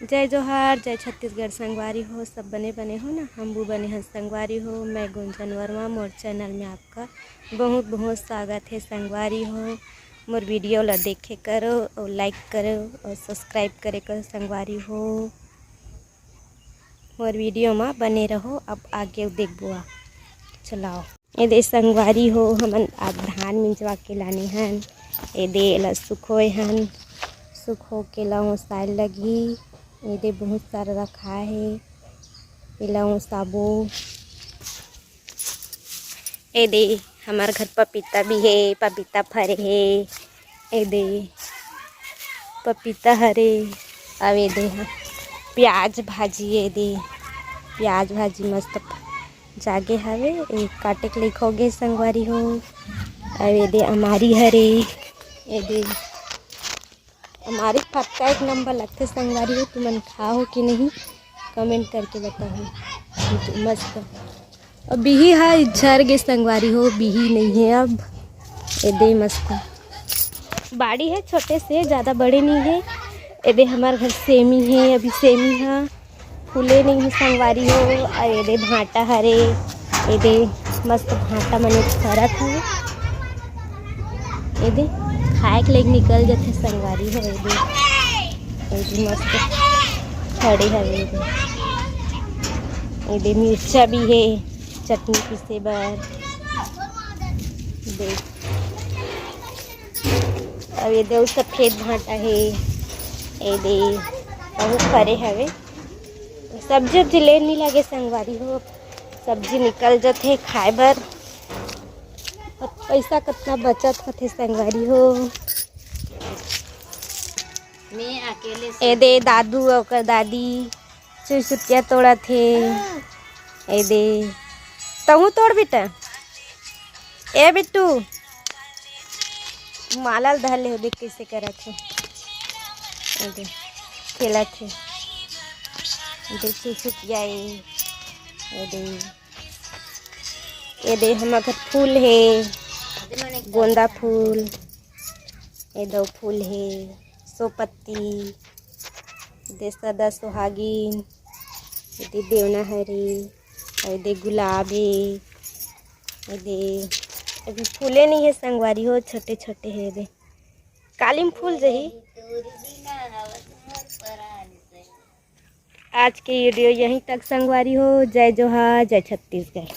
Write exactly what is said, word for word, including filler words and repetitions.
जय जोहार, जय छत्तीसगढ़ संगवारी हो, सब बने बने हो ना? हम भी बने हन संगवारी हो। मैं गुंजन वर्मा, मोर चैनल में आपका बहुत बहुत स्वागत है संगवारी हो। मोर वीडियो ला देखे करो और लाइक करो और सब्सक्राइब करे करो संगवारी हो। मोर वीडियो मा बने रहो, अब आगे देखबो आ। चलाओ। एदे संगवारी हो, हमन आज धान मिंजवा के लाने हन। एदे एला सुखोए हन, सुखो के एला ओसाए लगही। एदे बहुत सारा रखा हे, एला ओसाबो। एदे हमर घर पपीता भी हे, पपीता फरे हे। एदे पपीता हरे, अउ एदे ह प्याज भाजी, एदे प्याज भाजी मस्त जागे हवे, ए काटे के लइक होगे संगवारी हो। अउ एदे अमारी हरे, एदे अमारी पक्का एक नंबर लगथे संगवारी हो। तुमन खाओ कि नहीं, कमेंट करके बताओ। मस्त। अब बिही ह झर गे संगवारी हो, बिही नहीं है अब। एदे मस्त बाड़ी है, छोटे से, ज़्यादा बड़े नहीं है। एदे हमार घर सेमी है, अभी सेमी ह फूले नहीं है संगवारी हो। अउ एदे भांटा हरे, एदे मस्त भांटा मने फरत हवे। एदे खाए के लइक निकल जथे संगवारी हो। एदे, एदे मस्त खड़े हवे। एदे, एदे मिर्चा भी हे, चटनी पीसे बर। देख, अउ एदे अउ सफेद भांटा हे। एदे बहुत फरे हवे। सब्जी उब्जी लेन नहीं लागे संगवारी हो, सब्जी निकल जथे खाए बर। अब पैसा कतना बचत होथे संगवारी हो। मैं अकेले से एदे दादू अउ ओकर दादी चुसुटिया तोड़त हे। एदे तहूँ तोड़ बेटा। ए बिट्टू, माला ल धर ले, देख कइसे करत हे। एदे खेलत हे। एदे चुसुटिया ए। एदे, एदे हमर घर फूल हे, गोंदा फूल, एदे फूल हे, सोपत्ती, एदे सदा सुहागिन, एदे देवना हरे, एदे गुलाब हे, एदे अभी फूले नहीं है संगवारी हो, छोटे छोटे हे। एदे काली म फूल जही। आज के वीडियो यहीं तक संगवारी हो। जय जोहार, जय छत्तीसगढ़।